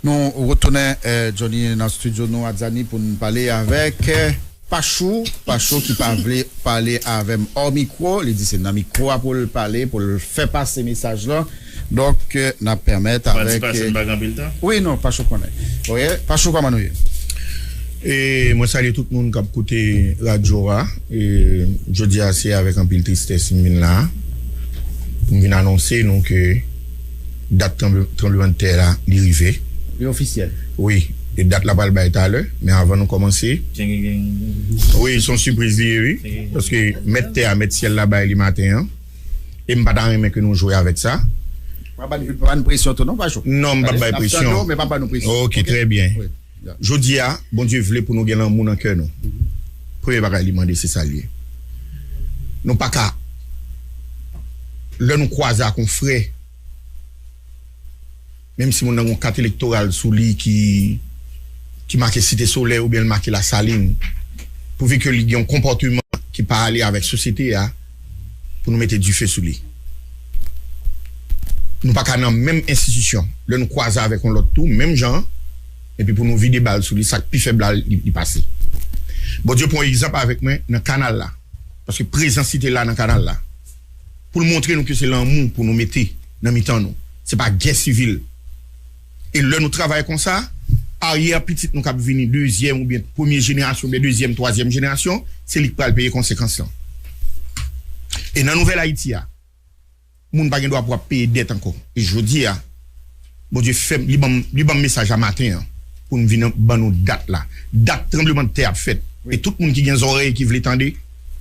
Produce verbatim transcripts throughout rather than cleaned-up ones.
Nou retounen, eh, Johnny, nan estidyo nou, Adjani, pou n pale avèk, eh, Pachou. Pachou ki pa vle pale avè m hors mikwo. Li di se nan mikwo a pou l pale, pou l fè pase mesaj lan. Donk, eh, n ap pèmèt avèk, eh, wi, non, Pachou konnen. Wi, Pachou, kòman nou ye? E mwen salye tout moun k ap koute radyo a. E jodi a, se avèk anpil tristès m vin la. M vin anonse nou ke dat tranble-, tranblemanntè la, li rive. Li ofisyèl. Wi. E dat la pral bay talè, men avan nou kòmanse. Wi, se yon sipriz li ye, wi. Paske mèt tè a, mèt syèl la bay li maten an. E m pa ta renmen ke nou jwe avèk sa. Pa ban, pa ban presyon tou, non, Pachou. Non, m p ap bay presyon. N ap tande w, men pa ban nou presyon. Ok, trè byen. Wi. Jodi a, Bondye vle pou nou gen lanmou nan kè nou. Premye bagay li mande, se sa l ye. Nou pa ka, lè nou kwaze ak yon frè, menm si moun nan gen yon kat elektoral sou li ki, ki make Site Solèy oubyen l make Lasalin, pouvi ke li gen yon konpòteman ki pa ale avèk sosyete a, pou nou mete dife sou li. Nou pa ka nan menm enstitisyon. Lè nou kwaze avèk yon lòt tou, menm jan an, epi pou nou vide bal sou li, sa k pi fèb la, li, li pase. Bondye pran egzanp avèk mwen nan kanal la. Paske prezans li te la nan kanal la. Pou l montre nou ke se lanmou pou nou mete nan mitan nou. Se pa gè sivil. E lè nou travay konsa, aryè pitit nou k ap vini, dezyèm oubyen premye jenerasyon, oubyen dezyèm, twazyèm jenerasyon, se li k pral peye konsekans lan. E nan Nouvèl Ayiti a, moun pa gen dwa pou ap peye dèt ankò. E jodi a, Bondye fè m, li ban m, li ban m mesaj a maten an, pou m vin ban nou dat la. Dat tranblemanntè ap fèt. E tout moun ki gen zòrèy ki vle tande,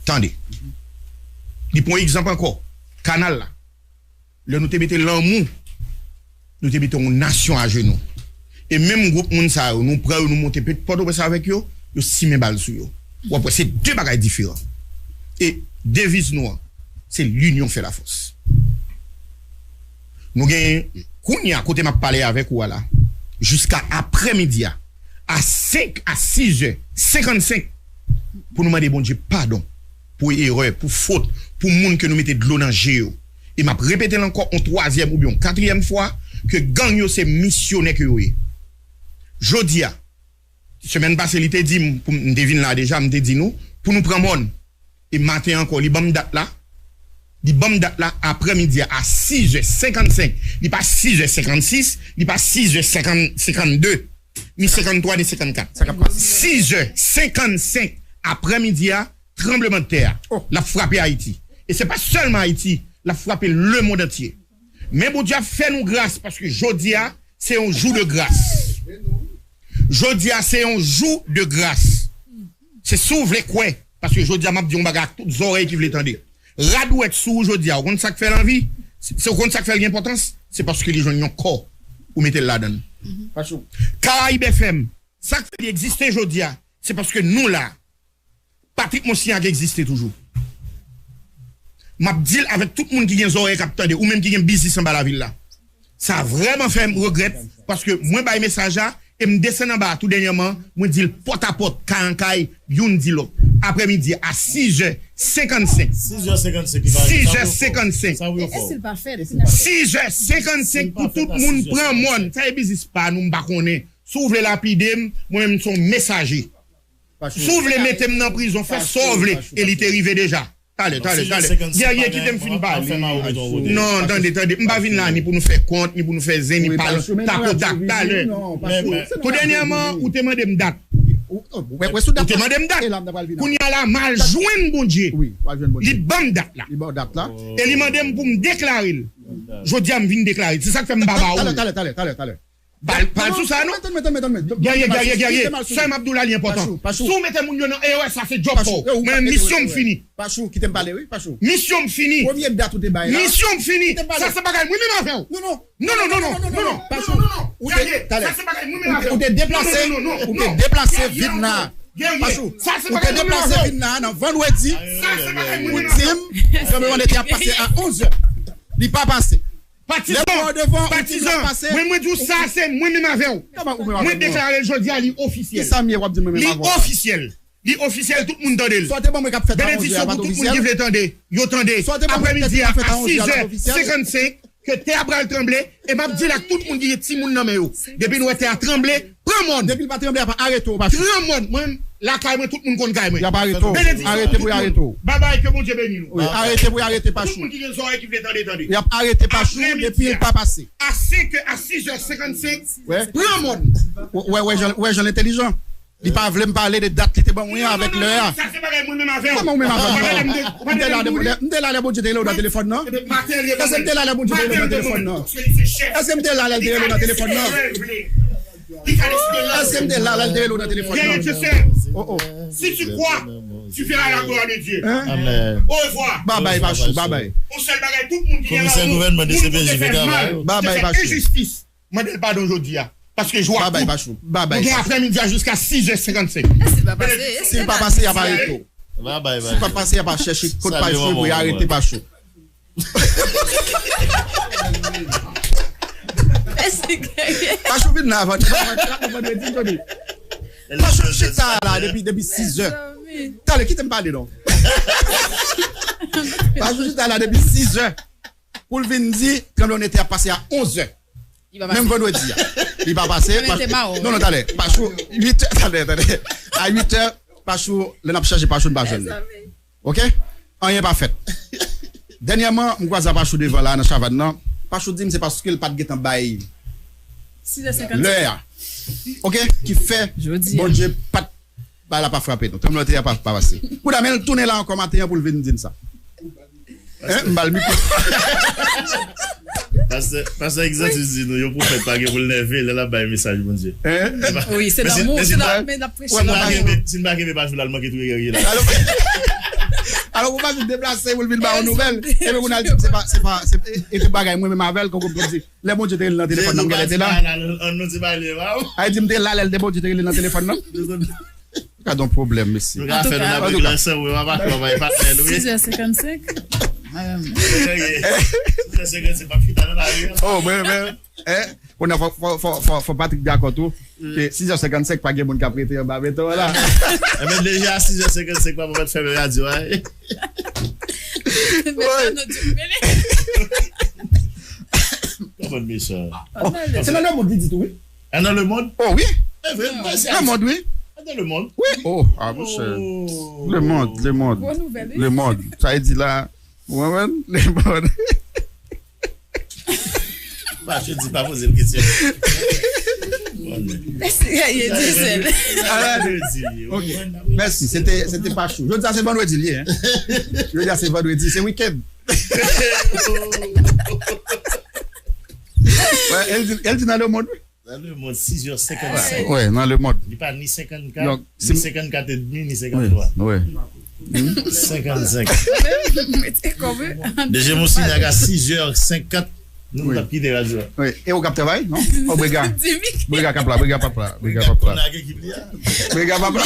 tande. Li pran egzanp ankò, kanal la. Lè nou te mete lanmou, nou te mete yon nasyon ajenou. E menm gwoup moun sa yo, nou pran yo, nou monte Pòtoprens avèk yo, yo simen bal sou yo. W ap wè, se de bagay diferan. E deviz nou an, se l'union fait la force. Nou gen, kounye a, kote m ap pale avèk ou a la, jiska aprèmidi a, a senk a sizè senkannsenk, pou nou mande Bondye padon pou erè, pou fot, pou moun ke nou mete dlo nan je yo. E m ap repete l ankò yon twazyèm oubyen yon katriyèm fwa, ke gang yo se misyonè ke yo ye. Jodi a, semèn pase, li te di m, pou m, m te vin la deja, m te di nou, pou nou pran mòn. E maten ankò, li ban m dat la. Li ban m dat la aprèmidi a, a sizè senkannsenk. Li pa sizè senkannsis, li pa sizè senkannde, ni senkanntwa, ni senkannkat. Sizè senkannsenk aprèmidi a, tranblemanntè a, l ap frape Ayiti. E se pa sèlman Ayiti, l ap frape lemonn antye. Men Bondye ap fè nou gras, paske jodi a, se yon jou de gras. Jodi a, se yon jou de gras. Se si w vle kwè, paske jodi a, m ap di yon bagay ak tout zòrèy ki vle tande. Rad ou wè k sou ou jodi a, ou konn sa k fè l anvi? Se, se ou konn sa k fè l gen enpòtans? Se paske li jwenn yon kò ou mete l ladan l. Karayib F M, sa k fè li egziste jodi a, se paske nou la. Patrick Monsignacq egziste toujou. M ap di l avèk tout moun ki gen zòrèy k ap tande, ou menm ki gen biznis anba lavil la. Sa vrèman fè m regrèt, paske mwen bay mesaj la, e m desann anba a tou dènyèman, mwen di l pòt a pòt, kay an kay, youn di lòt. Aprèmidi a sizè senkannsenk. Sizè senkannsenk, li pa, sizè senkannsenk. Sa w ye fò. Sizè senkannsenk pou tout moun pran mòn. Sa e biznis pa nou, m pa konnen. Si w vle lapide m, mwen menm m se yon mesaje. Si w vle mete m nan prizon, fè sa w vle. E li te rive deja. Talè, talè, talè. Guerrier, kite m fin pale. Non, tande, tande. M pa vin la ni pou nou fè kont, ni pou nou fè zen, ni pale takotak. Talè. Tou dènyèman, ou te mande m dat. Ou te mande m dat. Kounye a la, m al jwenn Bondye. Li ban m dat la. E li mande m pou m deklare l. Jodi a, m vin deklare l. Se sa k fè m pa ba ou l. Talè, talè, talè, talè, talè. Pale, pale sou sa, non. Guerrier, Guerrier, Guerrier. Sè m ap di w la, li enpòtan. Si w mete moun yo nan erè, sa se djòb pa w. Mwen, misyon m fini. Pachou, kite m pale, wi, Pachou. Misyon m fini. Premye dat ou te bay la. Misyon m fini. Sa se bagay mwen menm avè w. Non, non. Non, non, non, non, non, non, non, non, non, non. Pachou, ou te, talè. Ou te deplase, ou te deplase vin la. Pachou, ou te deplase vin la nan vandredi. Ou di m, tranblemanntè a pase a onz è. Li pa pase. Patizan, patizan, mwen, mwen di w sa, se mwen menm avè w. Mwen deklare l jodi a, li ofisyèl. Li ofisyèl. Li ofisyèl, tout moun tande l. Benediksyon pou tout moun ki vle tande. Yo tande. Aprèmidi a, a sizè senkannsenk, ke tè a pral tranble, e m ap deal ak tout moun ki gen timoun nan men yo. Depi nou wè tè a tranble, pran mòn. Depi l pa tranble, y ap arete w, Pachou. Pran mòn. Mwen, lakay mwen, tout moun konn kay mwen. Y ap arete w. Benediksyon pou tout moun. Arete pou y arete w. Babay, ke Bondye beni nou. Wi, arete pou y arete Pachou. Tout moun ki gen zòrèy ki vle tande, tande. Y ap arete Pachou depi l pa pase. A senk è, a sis è senkannsenk, pran mòn. Wè, wè, wè jan, wè jan l entèlijan. Li pa vle m pale de dat li te ban mwen an avèk lè a. Sa se bagay mwen menm avè w. Kòman ou menm avè m? M te la lè, m te la lè Bondye te rele w nan telefòn nan? Èske m te la lè Bondye te rele w nan telefòn nan? Èske m te la lè l te rele w nan telefòn nan? Èske m te la lè l te rele w nan telefòn nan? Oh, oh. Si tu crois, tu verras la gloire de Dieu. Hein? Amen. Au revoir. Babay, Pachou, babay. Yon sèl bagay, tout moun ki gen lanmou, moun ki te fè mal, ki te fè enjistis. Mande l padon jodi a. Paske je vois tout. Babay, Pachou. Babay, Pachou. Nou gen aprèmidi a jiska sis è senkannsenk. E si l pa pase? Si l pa pase, y ap arete w. Babay, Pachou. Si l pa pase, y ap chèche kot Pachou pou y arete Pachou. Pachou vin la avan, avan, avan vandredi, jodi. Pachou chita la depi, depi sis è. Talè, kite m pale non. Pachou chita la depi sis è. Pou l vin di tranblemanntè a pase a onz è. Menm vandredi a. Li pa pase. Non, non, talè. Pachou, uit è, talè, talè. A uit è, Pachou, lè n ap chache Pachou, n pa jwenn li. Ok? Anyen pa fèt. Dènyèman, m kwaze a Pachou devan la, nan Chavàn nan. Pachou di m se paske l pa t gentan bay lè a. Ok? Ki fè Bondye pa t Bagay la pa frape nou. Tranblemanntè a pa, pa pase. Kounye a, men l tounen la ankò maten an pou l vin di n sa. Hein? M ba l mikwo. Pastè, pastè Exantus di nou, yon pwofèt pa gen pou l nève lè l ap bay mesaj Bondye. Hein? Wi, se lanmou, se lanmou, men l ap preche lanmou. Si n pa kenbe, si n pa kenbe Pachou la, l manke touye Guerrier la. Alò, alò, pou Pachou deplase, pou l vin ba yon nouvèl, epi pou n al di, se pa, se pa, se, e, e te bagay mwen menm avè l, kon, kon, kon di. Lè Bondye te rele nan telefòn nan, m genlè te la. Ay di m te la lè l te Bondye te rele nan telefòn nan. Gad yon pwoblèm, mesye. Nou ka fè nou nan prik la ansanm, wi, papa, kòman e patnè nou, wi. Sis è senkannsenk. Sis è senkannsenk, m ap chita nan lari a. Oh, mwen, mwen, eh, kounye a fò, fò, fò, fò, fò Patrick dakò tou. Ke sis è senkannsenk, pa gen moun k ap rete anba beton an la. Enben, deja sis è senkannsenk, papa mèt fèmen radyo a. Kòman mesye? Se nan Lemond li di tou, wi. Ah, nan Lemond? Oh, wi. Lemond, wi. Nan Lemond? Wi. Oh, ah, monchè. Lemond, Lemond. Lemond. Sa e di la, ou konprann? Lemond. Pachou di pa poze m kesyon. Mèsi, se te, se te Pachou. Jodi a se vandredi li ye, hein? Jodi a se vandredi, se wikenn. Wè, el di, el di nan Lemond, wi. Nan Lemond, sis è senkannsenk. Wè, nan Lemond. Li pa ni senkannkat, ni senkannkat edmi, ni senkanntwa. Wi, wi. Senkannsenk. Deje Monsignac a sis è senkant, nou, nou t ap kite radyo a. Wi. E ou k ap travay, non? Oh, Brega. Brega k ap la, Brega p ap la, Brega p ap la. Brega p ap la.